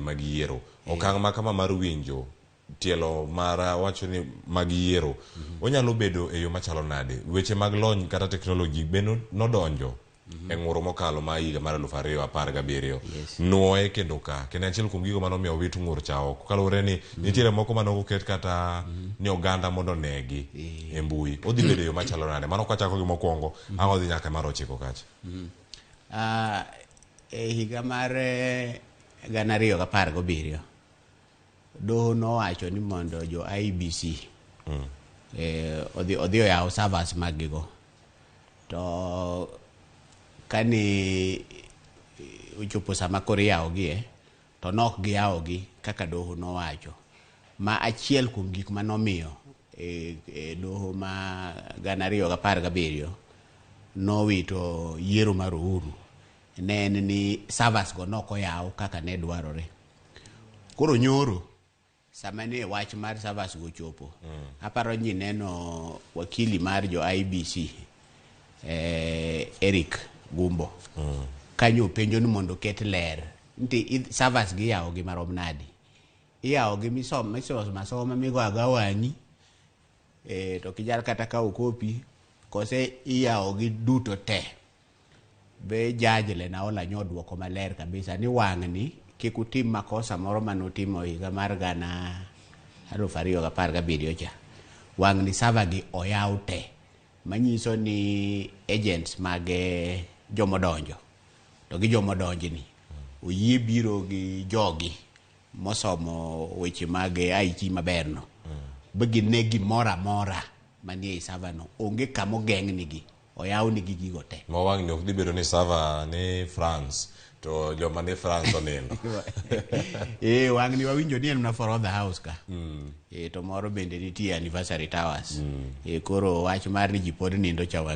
mag yiero. Okang' ma kama mar winjo tielo mar wacho ni mag yiero onyalo bedo e yo machalo nade? Weche mag lony kata teknoloji be nodonjo e ng'uro mokalo ma higa mar 2017. Nwoye kendo ka kendo achiel kuom gigo mane omiyo owit ng'ur cha oko kaluwore ni nitiere moko mane ok oket kata ni oganda mondo onegi e mbui. Odhi bedo e yo machalo nade? Mano kwachako gi mokwongo, ang' odhi nyaka mar ochiko kacha. E higa mar 2017 doho nowacho ni mondo jo IEBC odhi oyaw servers mag gigo. To kane ochopo sama koro iyawogie, to nok giyawogi kaka doho nowacho. Ma achiel kuom gik manomiyo e doho ma 2017 nowito yiero mar Uhuru ne en ni servers go nok oyaw kaka ne dwarore. Koro nyoro sama ne wach mar servers go chopo, aparo ni neno wakili mar jo IEBC Eric Gumbo kanyo penjo ni mondo oket ler nti servers gi iyawo gi marom nadi, iyawo gi misomo asoma migo agoa wang'i to kijal kata kawo kopi kose iyawo gi duto te. Be judge Lenaola nyo duoko maler kabisa ni wang'ni kik utim makosa moro manutimo higa mar 2017 cha. Wang'ni server gi oyaw te, manyiso ni agents mag jomodonjo to gi jomodonjni oyie biro gi jogi mosomo weche mag IT maber no ba gine gimoro amora manie ei server no, onge kama ogeng'nigi, oyaw nigi gigo te. Ma wang'ni ok dhi bedo ni server ni France to joma ni France onindo. Wang'ni wawinjo ni en mana Forodha House ka. To moro bende nitie Anniversary Towers. Koro wach mar ni ji pod nindo cha wang'